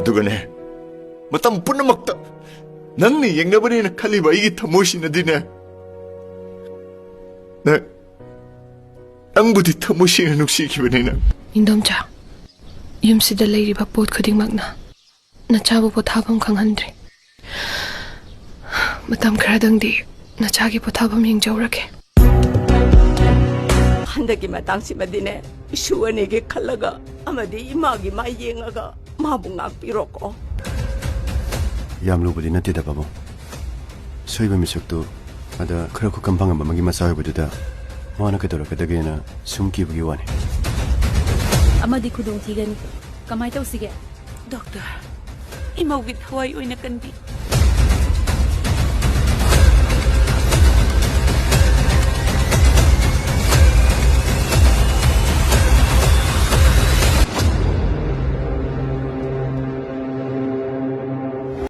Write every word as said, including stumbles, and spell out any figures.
ꯑꯗꯨꯒꯅꯦ, ꯃꯇꯝ ꯄꯨꯝꯅꯃꯛꯇ ꯅꯪꯅ ꯌꯦꯡꯅꯕꯅꯦꯅ ꯈꯜꯂꯤꯕ ꯑꯩꯒꯤ ꯊꯃꯣꯏꯁꯤꯅꯗꯤꯅꯦ, ꯅꯪ, ꯅꯪꯕꯨꯗꯤ ꯊꯃꯣꯏ ꯁꯦꯡꯅ ꯅꯨꯡꯁꯤꯈꯤꯕꯅꯤ ꯅꯪ꯫ ꯏꯟꯗꯣꯝꯆꯥ, ꯌꯨꯝꯁꯤꯗ ꯂꯩꯔꯤꯕ ꯄꯣꯠ ꯈꯨꯗꯤꯡꯃꯛꯅ ꯅꯆꯥꯕꯨ ꯄꯣꯊꯥꯐꯝ ꯈꯪꯍꯟꯗ꯭ꯔꯤ꯫ ꯃꯇꯝ ꯈꯔꯗꯪꯗꯤ ꯅꯆꯥꯒꯤ ꯄꯣꯊꯥꯐꯝ ꯌꯦꯡꯖꯧꯔꯒꯦ꯫ ꯍꯟꯗꯛꯀꯤ ꯃꯇꯥꯡꯁꯤꯃꯗꯤꯅꯦ, ꯏꯁꯨ ꯑꯅꯤꯒꯤ ꯈꯜꯂꯒ ꯑꯃꯗꯤ ꯏꯃꯥꯒꯤ ꯃꯥꯏ ꯌꯦꯡꯉꯒ ꯃꯥꯕꯨ ꯉꯥꯛꯄꯤꯔꯣꯀꯣ꯫ ꯌꯥꯝ ꯂꯨꯕꯗꯤ ꯅꯠꯇꯦꯗ, ꯄꯥꯕꯨꯡ꯫ ꯁꯣꯏꯕ ꯃꯤꯁꯛꯇꯨ ꯑꯗ ꯈꯔ ꯈꯨꯀꯝ ꯐꯪꯉꯝꯕ ꯑꯃꯒꯤ ꯃꯆꯥ ꯑꯣꯏꯕꯗꯨꯗ ꯃꯥꯅ ꯀꯩꯗꯧꯔꯛꯀꯗꯒꯦꯅ ꯁꯨꯝ ꯀꯤꯕꯒꯤ ꯋꯥꯅꯤ꯫ ꯑꯃꯗꯤ ꯈꯨꯗꯣꯡ ꯊꯤꯒꯅꯤ꯫ ꯀꯃꯥꯏ ꯇꯧꯁꯤꯒꯦ? ꯗꯣꯛꯇꯔ, ꯏꯃꯧꯒꯤ ꯊꯋꯥꯏ ꯑꯣꯏꯅ ꯀꯟꯕꯤ꯫